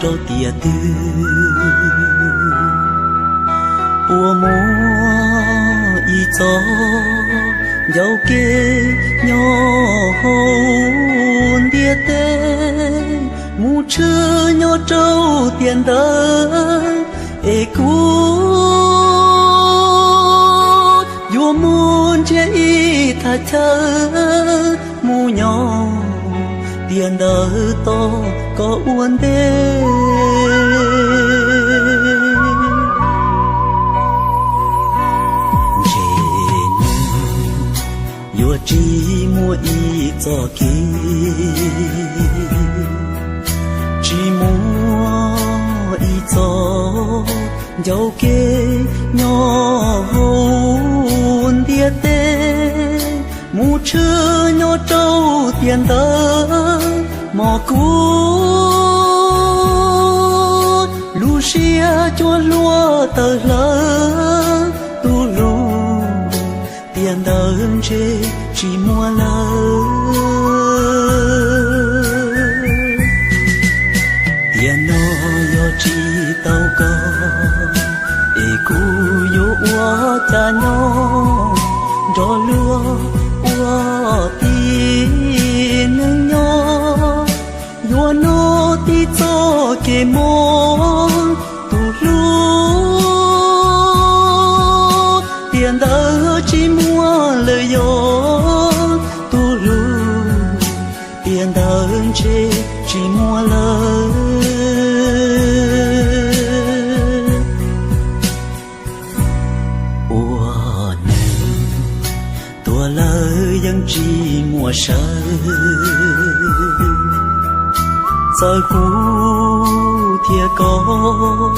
rau tiam twg. Puas muaj ib txoj ncauj kev nyob hauv ntiaj teb, mus tshwm nyob rau tiam ntawd, es kuv yuav mus nrhiav ib thaj chaw mus nyob tiam ntawd tos koj ua ntej. Ntshe yuav tsis muaj ib txoj kev, tsis muaj ib txoj ncauj kev nyob hauv ntiaj teb, mus tshwm nyob rau tiam ntawd, mos kuv lub siab cuag hlua tawm hlawv tus hlub, tiam ntawd ntshe tsis muaj lawm. Tiam no yog tsis tau koj, es kuv yuav ua cas nyob nrog luag ua tib neeg nyob. Yuav noj tib txoj kev mob tus hlub, tiam ntawd tsis muaj lawm yog tus hlub, tiam ntawd ntshe tsis muaj lawm. Ua neeg tuag lawm yeej tsis muaj sawv, txawm kuv thiab koj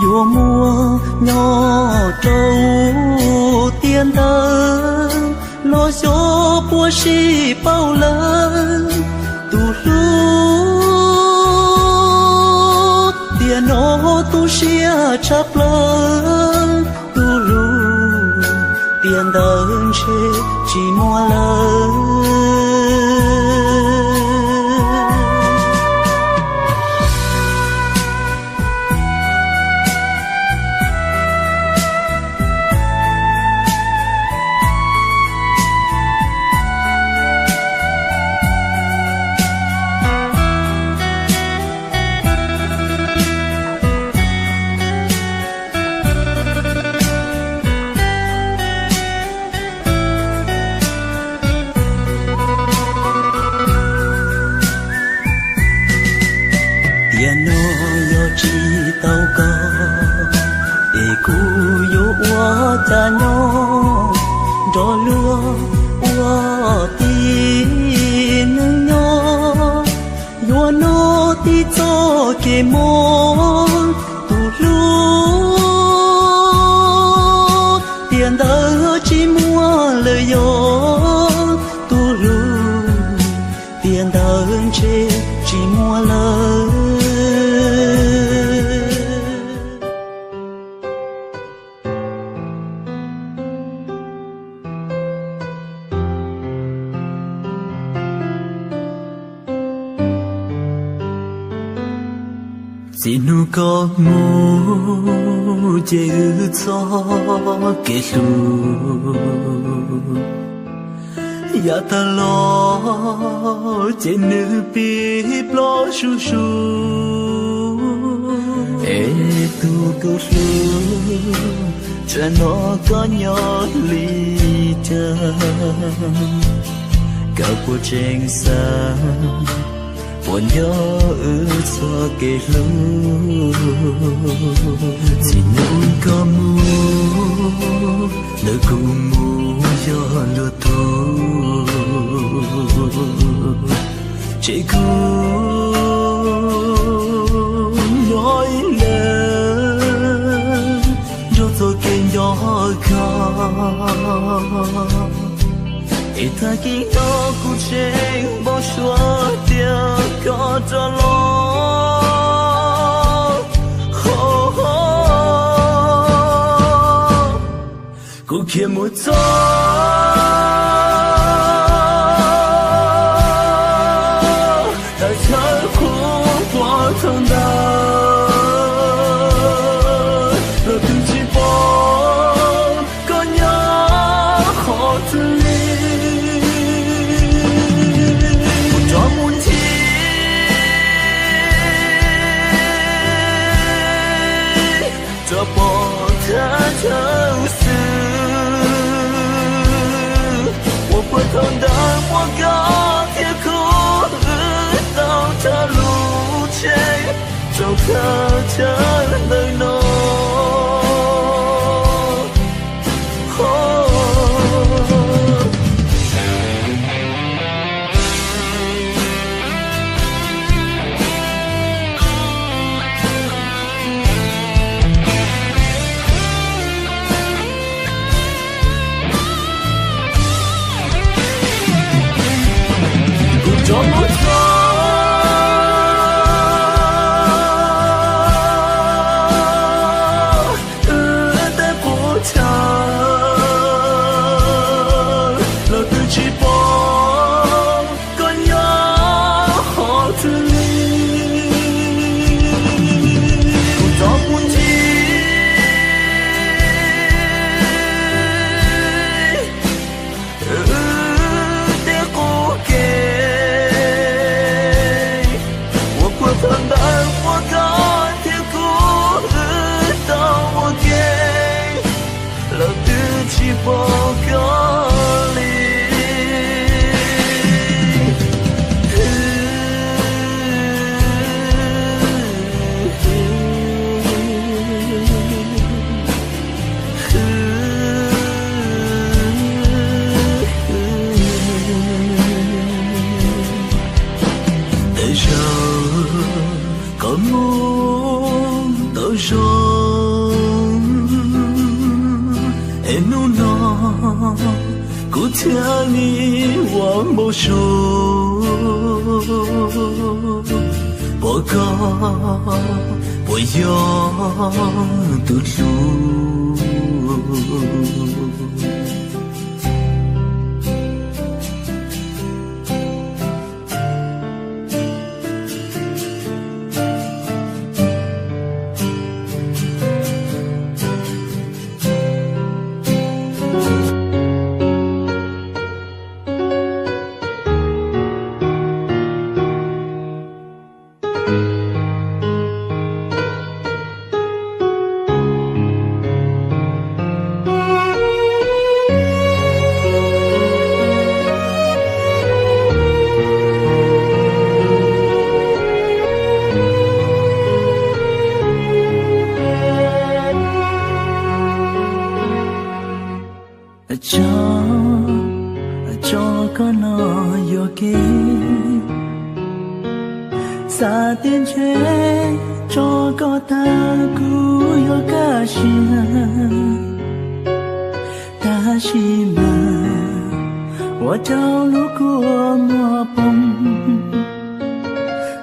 yuav muaj nyob rau tiam ntawd, los xyov puas sib paub lawm tus hlub. Tiam no tu siab tshaj plaws tus hlub, tiam ntawd ntshe tsis muaj lawm. Tiam no yog tsis tau koj, es kuv yuav ua cas nyob nrog luag ua tib neeg nyob. Yuav noj tib txoj kev mob tus hlub, tiam ntawd tsis muaj lawm yog tus hlub, tiam ntawd ntshe tsis muaj lawm. Txij hnub koj mus ces wb txoj kev hlub yav tag los ces nws pib ploj zuj zus. Es tus koj hlub, tsam no koj nyob li cas? Koj puas tseem xav puas nco wb txoj kev hlub? Txij hnub koj mus, ntawm kuv mus yog luag tug, ces kuv nyob ib leeg nrog txoj kev nco koj. Es tag kis no kuv tseem npau suav tias koj rov los. Kuv khiav mus txog tawm chaw qhua qhuav thaum ntawd, Pom thawj chaw xwb, ua puas thaum ntawd muaj koj thiab kuv, wb tau cog lus tseg rau thawj chaw ntawm no. Kuv rov mus txog wb tej qub chaw, los twb tsis pom koj nyob qhov twg li. Kuv rov mus ncig wb tej qub ke, ua puas thaum ntawd muaj koj thiab kuv, wb tau ua ke, los twb tsis pom koj li. Tej zaum koj mus tau zoo, es hnub no kuv thiaj li ua npau suav pom koj puas yog tus hlub. Tso, tso koj no yuam kev, xav tias ntshe tso koj tag kuv yuav kaj siab. Tab sis mas ua rau lub kua muag poob,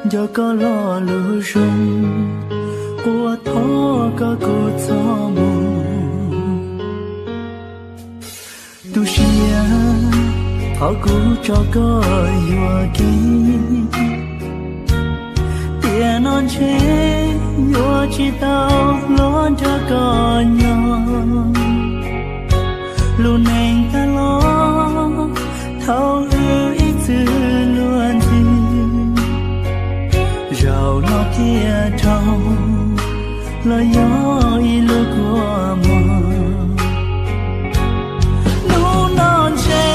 nco koj lo lus zoo, ua thov koj kuj txhob mus. Tu siab qhov kuv tso koj yuam kev, tiam no ntshe yuav tsis tau los nrog koj nyob. Lub neej tag los thaum wb ib txwm luag ntxhi, zaum no thiaj dhau los yog ib lub kua muag. Hnub no ntshe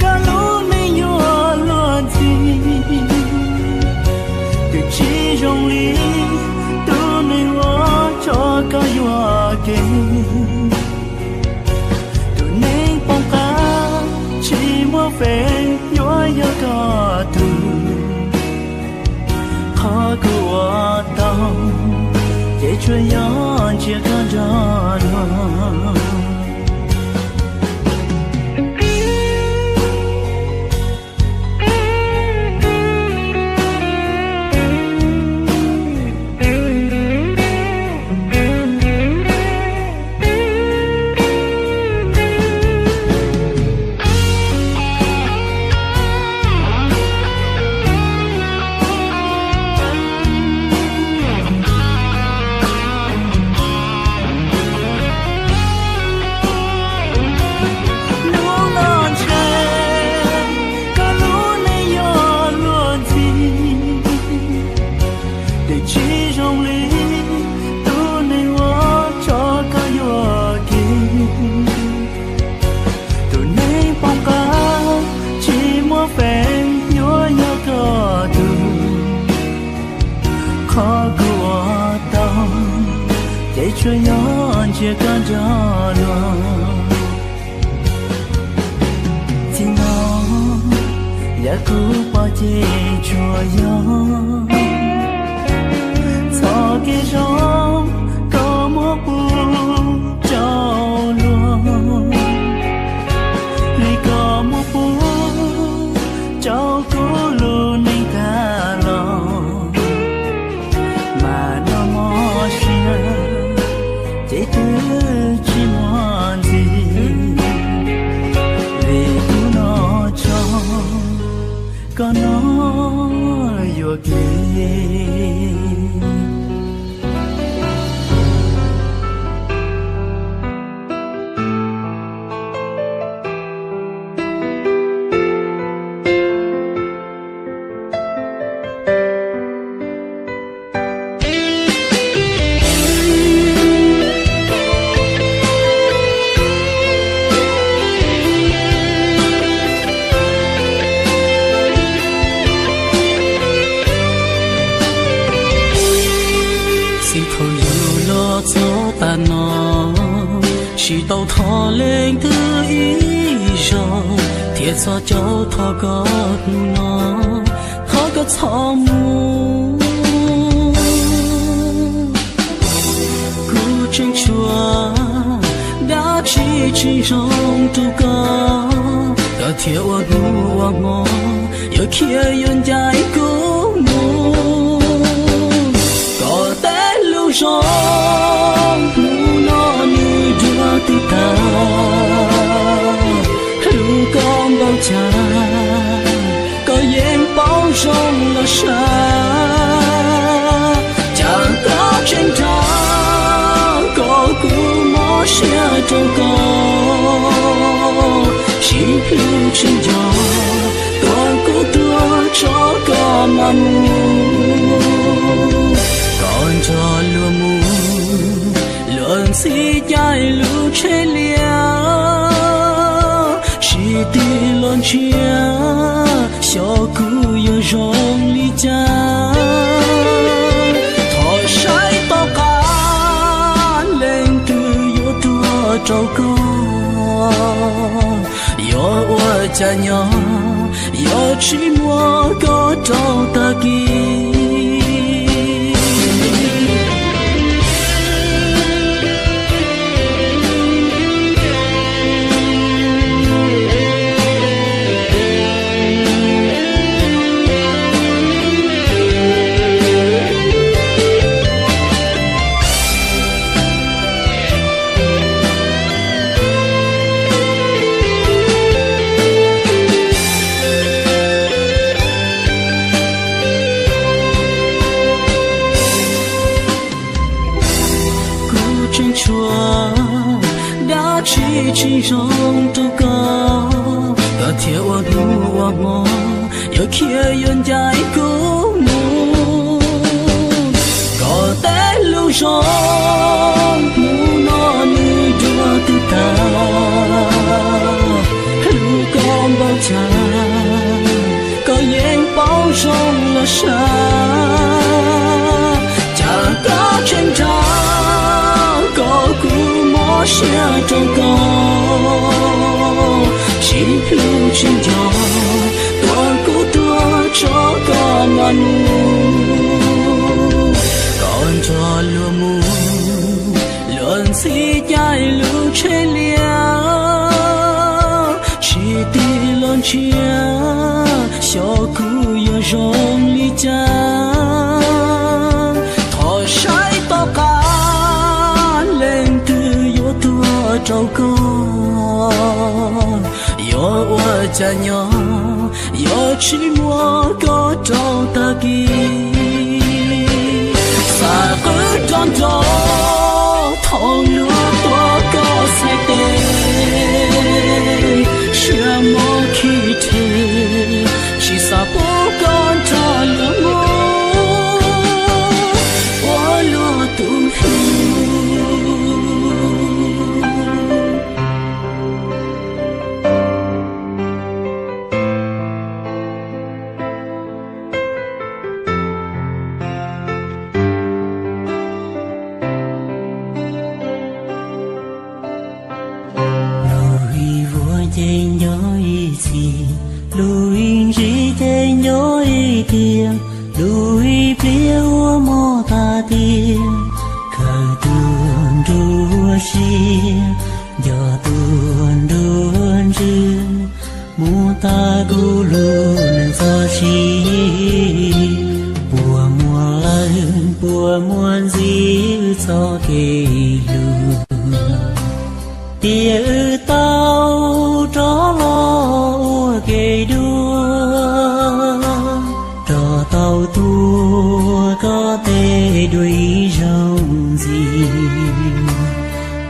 koj lub neej yuav luag ntxhi, twb tsis zoo li tus neeg uas tso koj yuam kev. Tus neeg poob qab tsis muaj feem yuav yog koj tug, qhov kuv ua tau ces tsuas yog ntsia koj nrog luag. Hnub no ntshe koj lub neej yuav luag ntxhi, twb tsis zoo li tus neeg Tsuas yog ntsia koj nco luag. Txij no yav kuv pom ces tsuas yog txoj kev zoo koj muab pub rau luag, li koj muab pub rau kuv lub neej tag los. Mas noj mov siab ces twb tsis muaj ntxiv, vim kuv noj tshauv, koj noj yuam kev. Txij thaum yug los txog tas no, tsis tau thov leej twg ib zaug, thiaj txhos caug thov koj hnub no, thov koj txhob mus. Kuv tseem tshuav dab tsi tsis zoo rau koj, koj thiaj ua hnub ua hmo yuav khiav yuav ncaim kuv mus. Koj tej lus zoo hnub no nws dua twb tag, hlub koj npaum cas koj yeej paub zoo los sav. Cas koj tseem nrhiav kom kuv mob siab rau koj, tsis hlub tsis nco, tuag kuv tuag tso koj mam mus. Koj nrog luag mus, luag ntxhi caij lub tsheb liaj, tsis tig los ntsia xyov kuv yuav zoo li cas. Thov saib tom qab leej twg yuav tuag rau koj, yuav ua cas nyob, yuav tsis muab koj rau tag kis. Kuv tseem tshuav dab tsi tsis zoo rau koj, koj thiaj ua hnub ua hmo yuav khiav yuav ncaim kuv mus. Koj tej lus zoo hnub no nws dua twb tag, hlub koj npaum cas koj yeej paub zoo los sav. Cas koj tseem nrhiav kom kuv mob siab rau koj, tsis hlub tsis nco, tuag kuv tuag tso koj mam mus. Koj nrog luag mus, luag ntxhi caij lub tsheb liaj, tsis tig los ntsia xyov kuv yuav zoo li cas. Thov saib tom qab leej twg yuav tuag rau koj, yuav ua cas nyob, yuav tsis muab koj rau tag kis. Xav qw rov nrov thaum luag tua koj txhais tes, siab mob khi rhe, tsis xav pub koj nrog luag mus ua luag tus hlub. tag tiag, khaws tus nruab siab, nco tus nruab ntsws, mus tag kuv lub neej txoj sia, puas muaj lawm puas muaj ntxiv txoj kev hlub, tiam wb tau rov los ua ke dua, rov tau tuav koj tej dua ib zaug ntxiv.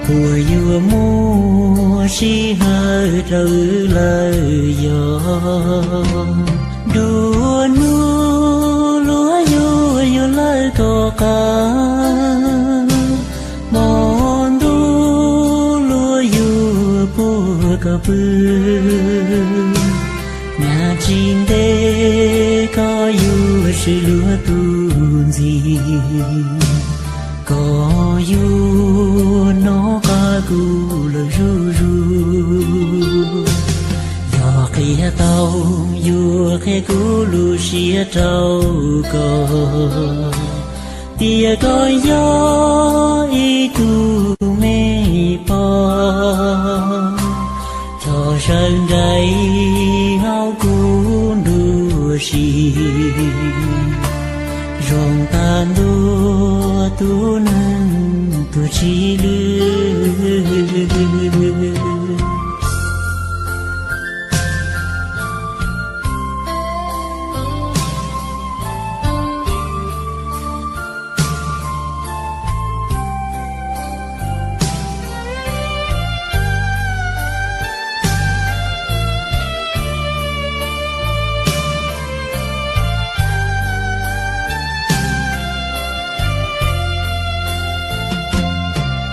Puas yuav muaj sij hawm rau wb lawm yog, dua hnub luag yuav yuav lawm koj qab, hmo ntuj luag yuav puag koj pw, nyob tsis ntev koj yuav swm luag tus ntxiv. Koj yuav hnov qab kuv lawm zuj zus, yog qhia tau yuav qhia kuv lub siab rau koj, tias koj yog ib tug me pog, coj sawv nraim hauv kuv nruab siab, zoo tag ntua tus neeg tuag tsis lwj.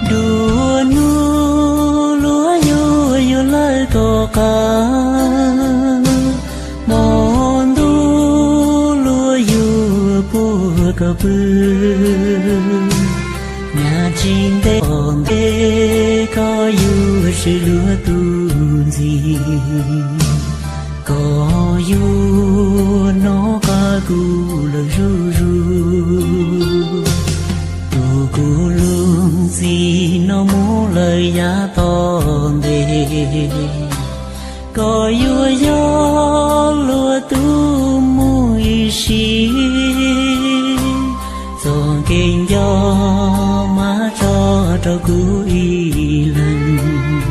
Dua hnub luag yuav yuav lawm koj qab, hmo ntuj luag yuav puag koj pw, nyob tsis ntev koj yuav swm luag tus ntxiv. Koj yuav hnov qab kuv lawm zuj zus, tus kuv lub ntxim no mus lawm yav tom ntej. Koj yuav yog luag tus mus ib sim, txoj kev nco mas tso rau kuv ib leeg,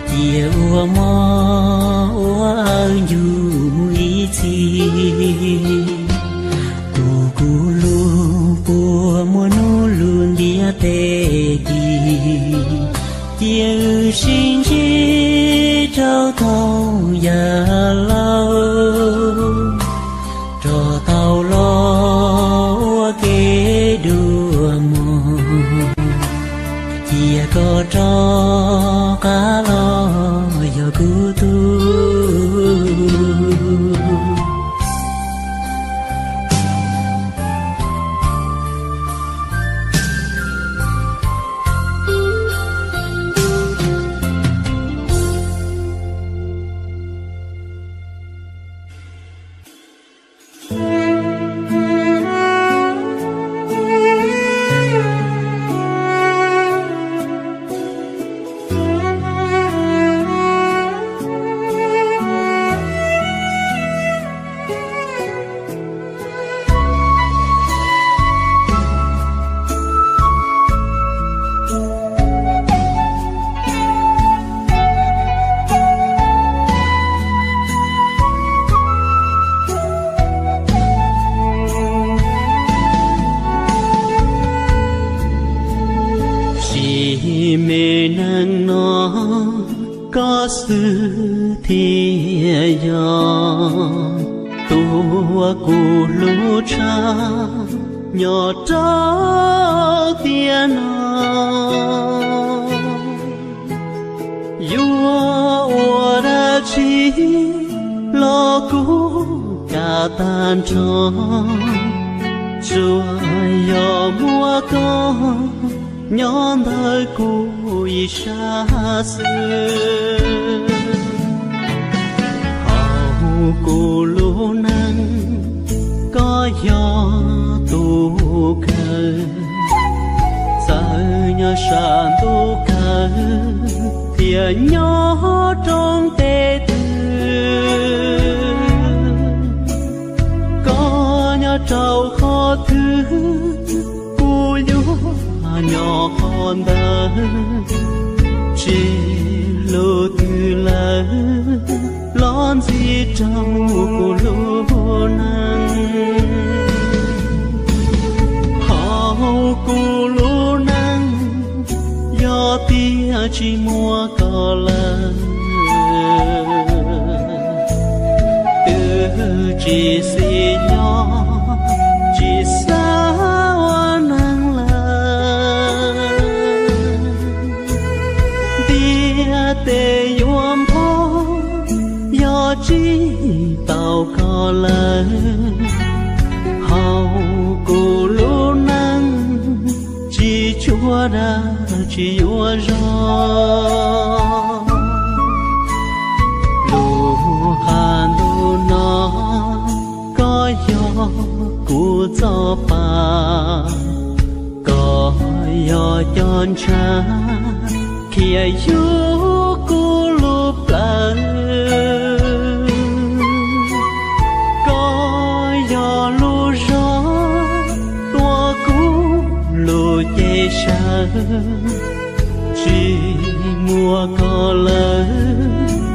cia ua mob ua awv ncu mus ib txhis. Tus kuv lub puas muaj hnub lub ntiaj teb tis, cia wb sib ntsib rau thaum yam laus, rov tau los ua ke dua mog, cia koj rov qab los yog kuv tug. Sim me neej no koj xwb thiaj yog tus uas kuv hlub tshaj nyob rau tiam no. Yuav ua dab tsi los kuv kam tag nrho, tsuas yog muaj koj nyob ntawm kuv ib sab xwb. Hauv kuv lub neej koj yog tus Kawg, txawm nyob sab ntuj kawg, thiab nyob roob teb twg, koj nyob rau qhov twg, kuv yuav nyob qhov ntawd. Tsis hlub twg lawm los ntxiv rau kuv lub neej. Hauv kuv lub neej, yog tias tsis muaj koj lawm, twb tsis xis nyob, tsis xav ua neeg lawm. Ntiaj teb yuav npog, yog tsis tau koj lawm, hauv kuv lub neej, tsis tsuas dag tsis yuav zog. Lub qab ntuj no, koj yog kuv txoj pa, koj yog cov ntshav khiav yug kuv lub plawv. Koj yog lub zog tuav kuv lub cev saw, tsis muaj koj lawm,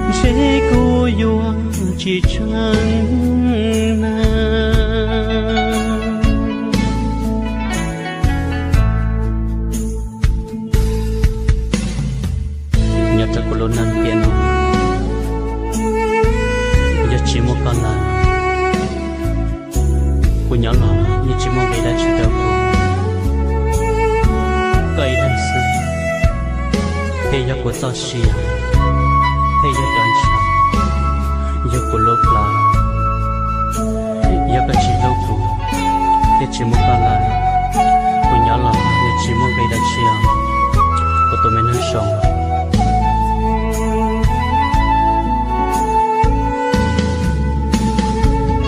ntshe kuv yuav tsis tsheej neeg. Nyob rau kuv lub neej tiam no, yog tsis muaj koj lawm, kuv nyob los yeej tsis muaj nqis dab tsi rau kuv. Koj ib leeg xwb thiaj yog kuv txoj sia, thiaj yog cov ntshav yug kuv lub plawv. Yog koj tsis hlub kuv, thiaj tsis muaj koj lawm, kuv nyob los yeej tsis muaj nqis dab tsi os, kuv tus me neeg zoo.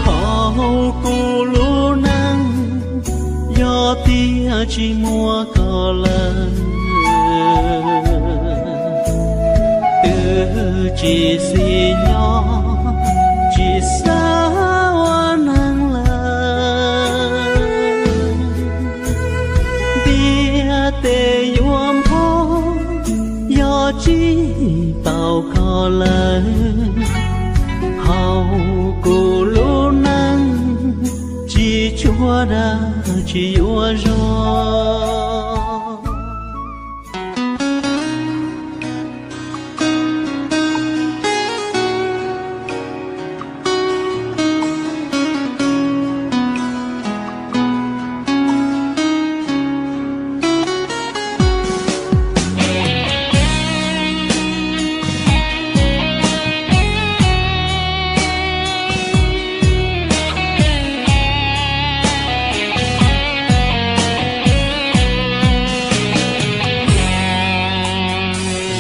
Hauv kuv lub neej, yog tias tsis muaj koj lawm, twb tsis xis nyob, tsis xav ua neeg lawm. Ntiaj teb yuav npog, yog tsis tau koj lawm, hauv kuv lub neej, tsis tsuas dag tsis yuav zog.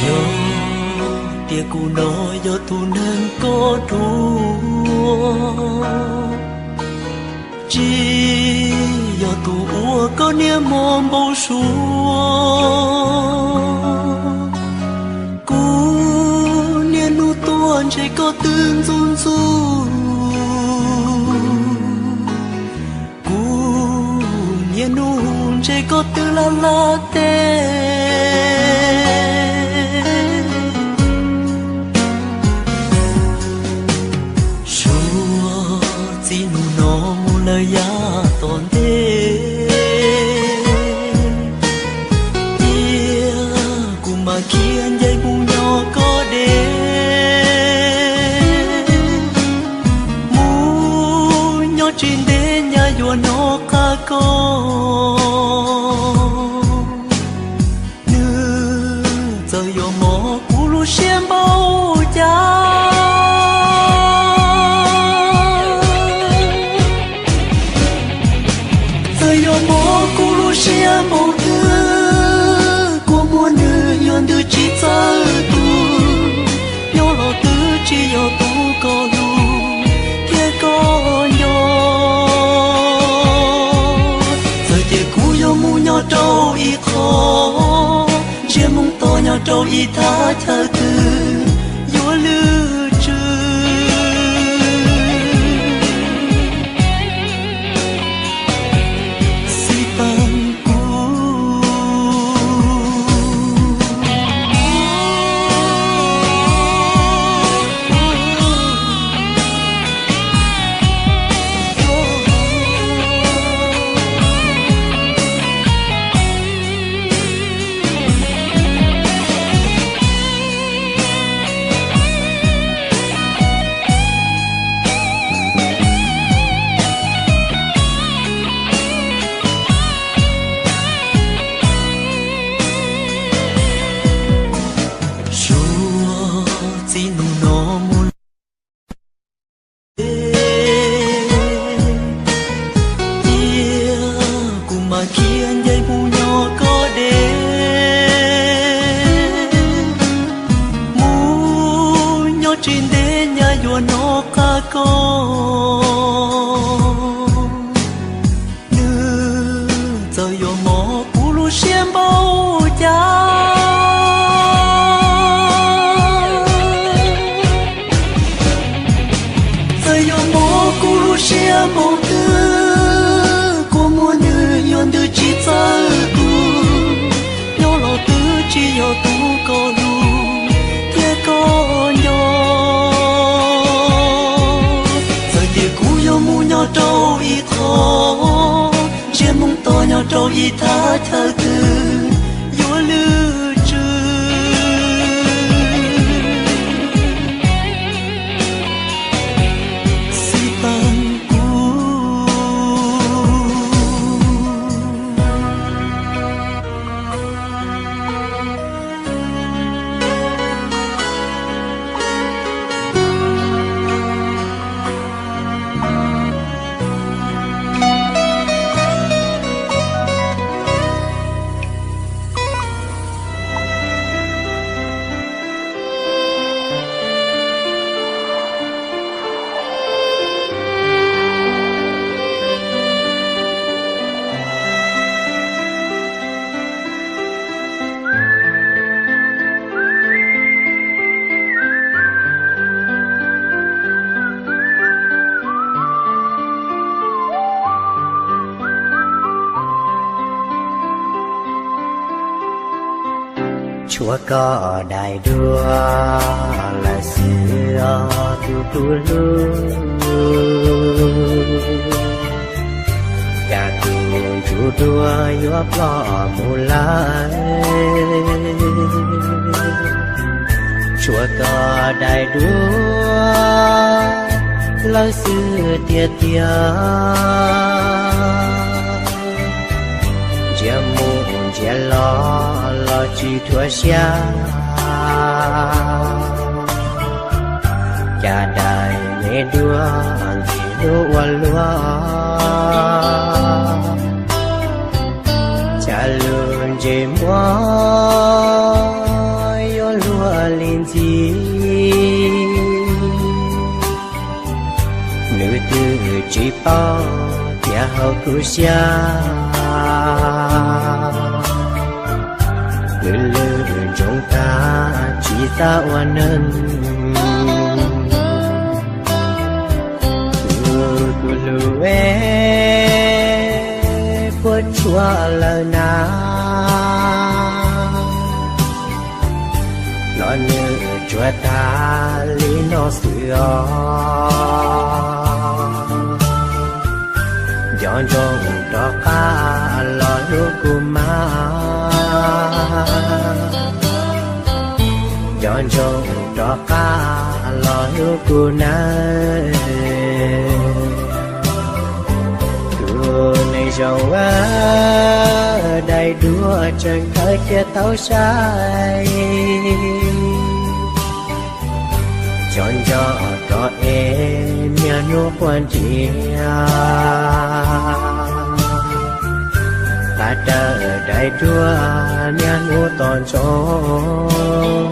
Yog tias kuv no yog tus neeg koj ruam, tsis yog tus uas koj niaj hmo npau suav, kuv niaj hnub tuaj ntshe koj twb ntxub ntxub. Kuv niaj hnub ntshe koj twb laj laj teb. Suav txij hnub no mus lawm yav tom ntej, cia kuv mam khiav nce mus nyob koj deb, mus nyob tsis ntev nyaj yuav hnov qab koj. Nws txawm yuav mob kuv lub siab npaum cas, txawm yuav mob kuv lub siab npaum twg, kua muag nws yuav ntws tsis txawj tu, nyob los twb tsis yog tus koj hlub thiab koj nco. Txawm ces Mus nyob rau ib qho, ntsia mus tos nyob rau ib thaj chaw twg yuav lwm tswv. Xij peem kuv. Suav txij nub no mus, cia kuv mam khiav nce mus nyob koj deb, mus nyob tsis ntev nyaj yuav hnov qab koj. Nws txawm yuav mob kuv lub siab npaum cas, txawm yuav mob kuv lub siab npaum twg, kua muag nws yuav ntws tsis txawj kuv, nyob los twb tsis yog tus koj hlub thiab koj nco. Txawm tias kuv yuav mus nyob rau ib qho, ntsia mus tos nyob rau ib thaj chaw twg yuav lwm tswv. Xij peem kuv. Tshuav koj daim duab lawm xwb os tus tub hlub, cas tus ntsuj duab yuav ploj mus lawm. Tshuav koj daim duab lawm xwb tiag tiag, ntsia mus ntsia los los tsis thuav siab. Cas daim me duab ntxim hlub ua luaj, cas lub ntsej muag yuav luag li ntxim. Nws twb tsis paub tias hauv kuv siab, nws lwj ntsoov tag tsis xav ua neeg. Tus kuv hlub es puas tsuaj lawm na, los nws tsuas tag li no xwb os. Nco ntsoov rov qab los hlub kuv mas, nco ntsoov rov qab los hlub kuv nawb. Tus neeg zoo, daim duab tseem kawm thiaj tau sai. Cov nco rov es niaj hnub quaj nrhiav, qab rawv daim duab niaj hnub tos ntsoov.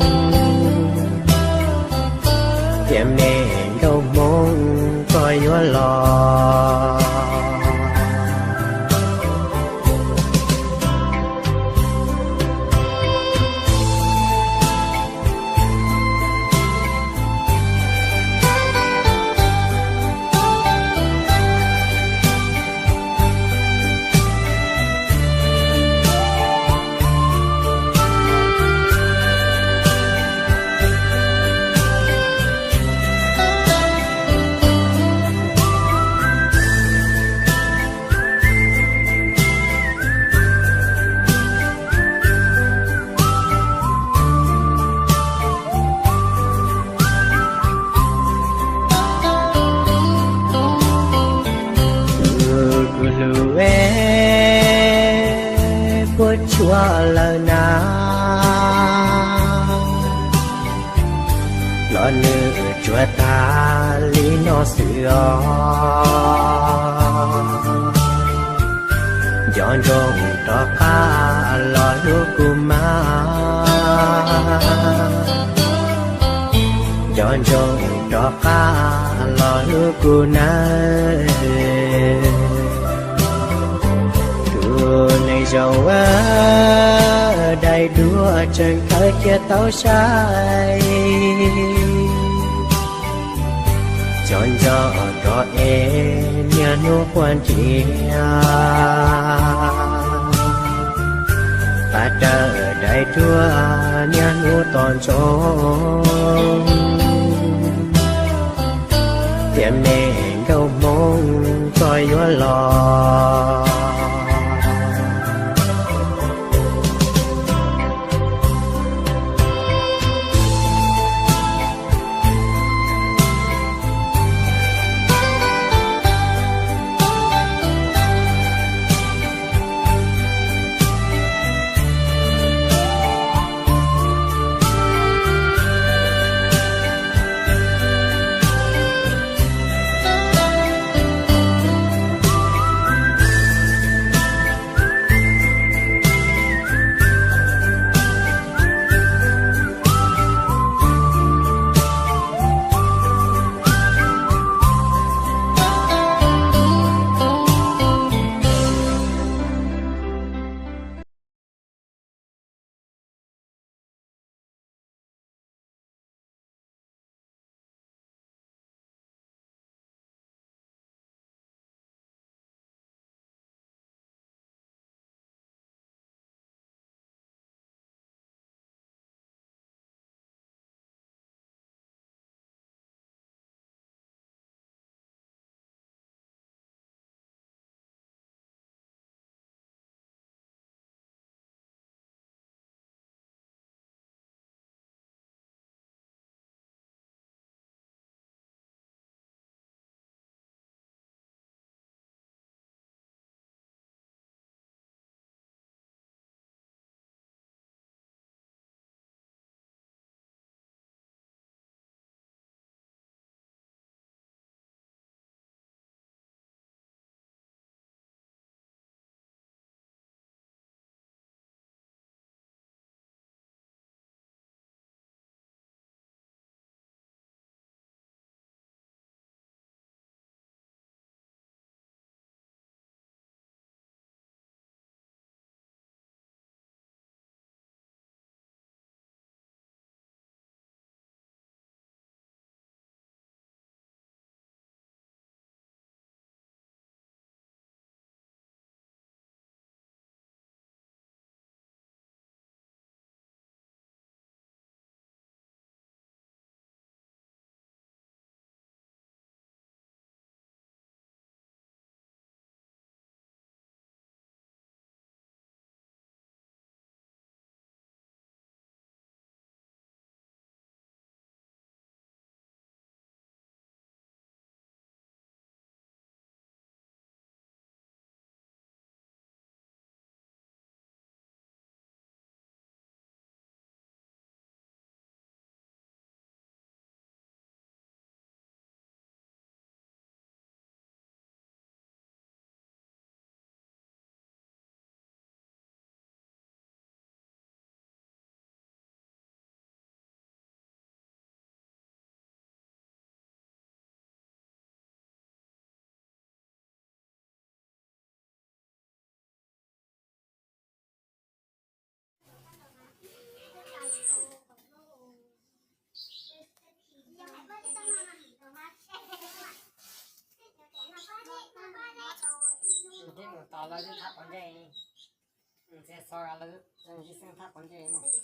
Tiam me nkauj Hmoob koj yuav los. Puas tsuaj lawm na, los nws tsuaj tag li no xwb os. Nco ntsoov rov qab los hlub kuv mas, nco ntsoov rov qab los hlub kuv nawb. Tus neeg zoo, dai duab tseem kawm thiaj tau sai. Cov nco rov es niaj hnub quaj ntiag, pab rawm dai duab niaj hnub tos ntsoov, tiam me nkauj Hmoob koj yuav los.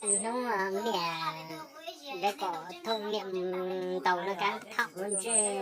Hnub niam, lawv kom thauj niam mus ntaus lawv kab thauj quav ntsej.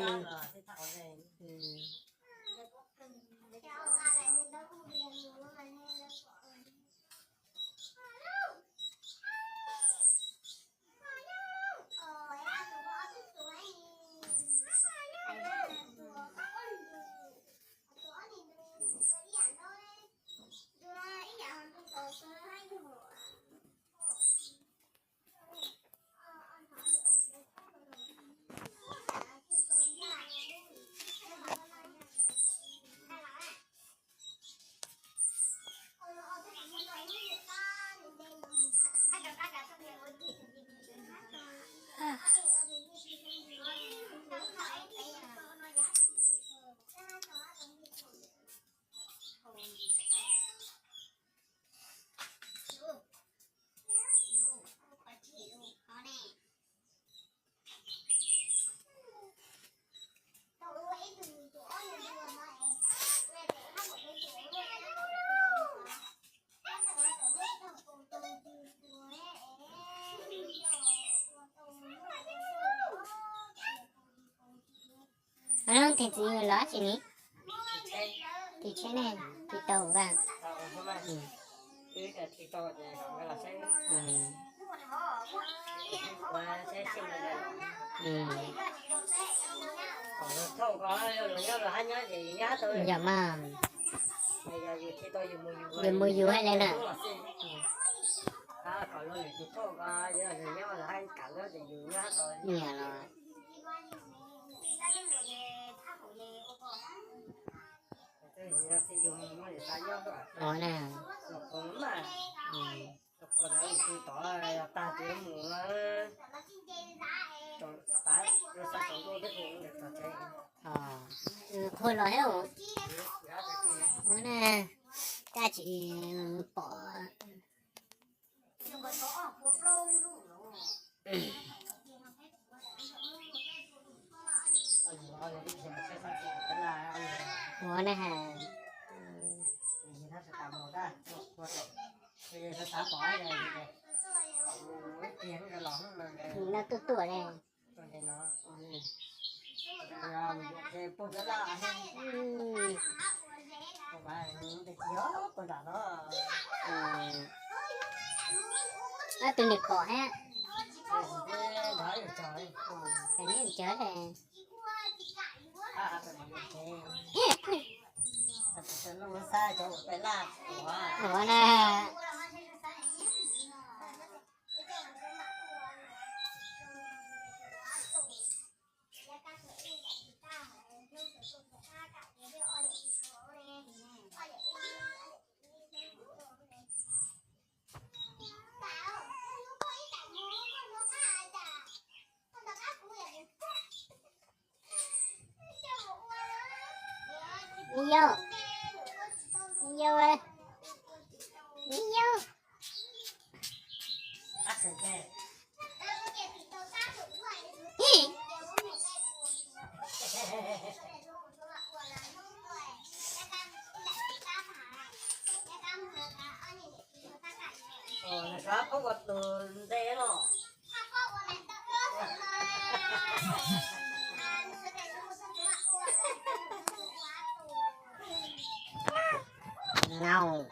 Tus txiv yug los tsis ni? Tus tsheb ne, tus tau va. Yog mas, yus mus yus hais li na. Niam los. Ov na. Qhua los thiab. Ov na, koj tsis pom. Ua na has. Noj tuaj tuaj ne. Ob tug niam pom thiab. Neb cov ua na. Yau, yau, yau. Nau.